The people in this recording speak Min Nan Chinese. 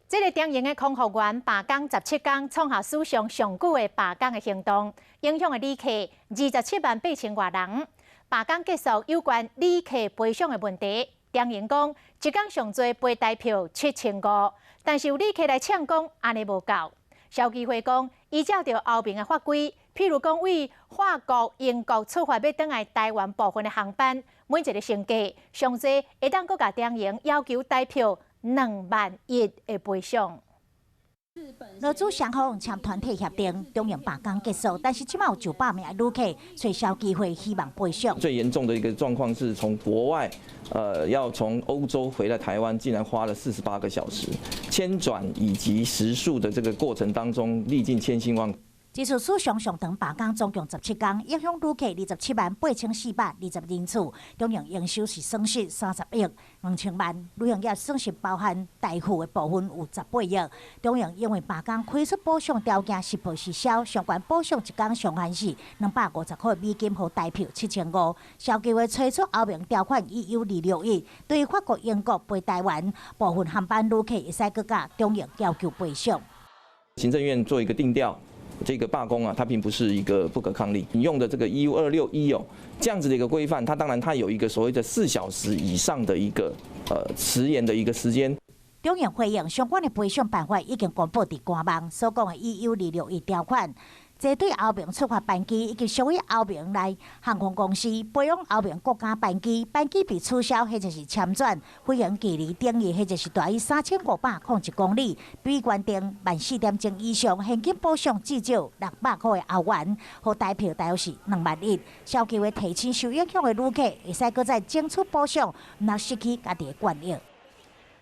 這个中營的空服員罷工17工，創下史上上久的罷工的行動，影響的旅客27萬8千外人。罷工結束，有關旅客賠償的問題，中營講一工上濟賠台票7500，但是有旅客來嗆講按呢無夠。消基會講，依照著歐盟的法規，譬如講為法國、英國出發欲轉來台灣部分的航班，每一个乘客上濟會當閣共中營要求台票2萬1的賠償。勞資雙方簽團體協定，中營罷工結束，但是這馬有900名旅客揣消基會希望賠償。最嚴重的一個狀況是從國外，要從歐洲回來台灣，竟然花了48個小時，簽轉以及食宿的這個過程當中，歷盡千辛萬苦。這次史上上長罷工總共17工，影響旅客27萬8420人次，中營營收是損失30億2000萬。旅行業損失包含代付的部分有18億。中營因為罷工開出補償條件實報實銷，相關補償一工上限是250塊美金予台票7500。消基會提出歐盟條款 EU 261，對法國、英國飛台灣部分航班旅客會使閣共中營要求賠償。行政院做一個定調。這個罷工啊，它並不是一個不可抗力。你用的這個 EU 261哦，這樣子的一個規範，它當然它有一個所謂的4小時以上的一個遲延的一個時間。中營回應相關的賠償辦法已經公布佇官網，所講的 EU 二六一條款，這對歐盟出發班機以及屬於歐盟內航空公司飛往歐盟國家班機，班機被取消或者是簽轉，飛行距離等於或者是大於3501公里，比原定慢4點鐘以上，現金補償至少600塊的歐元，予台票大約是2萬1。消基會提醒受影響的旅客，會使閣再爭取補償，毋通失去家己的權益。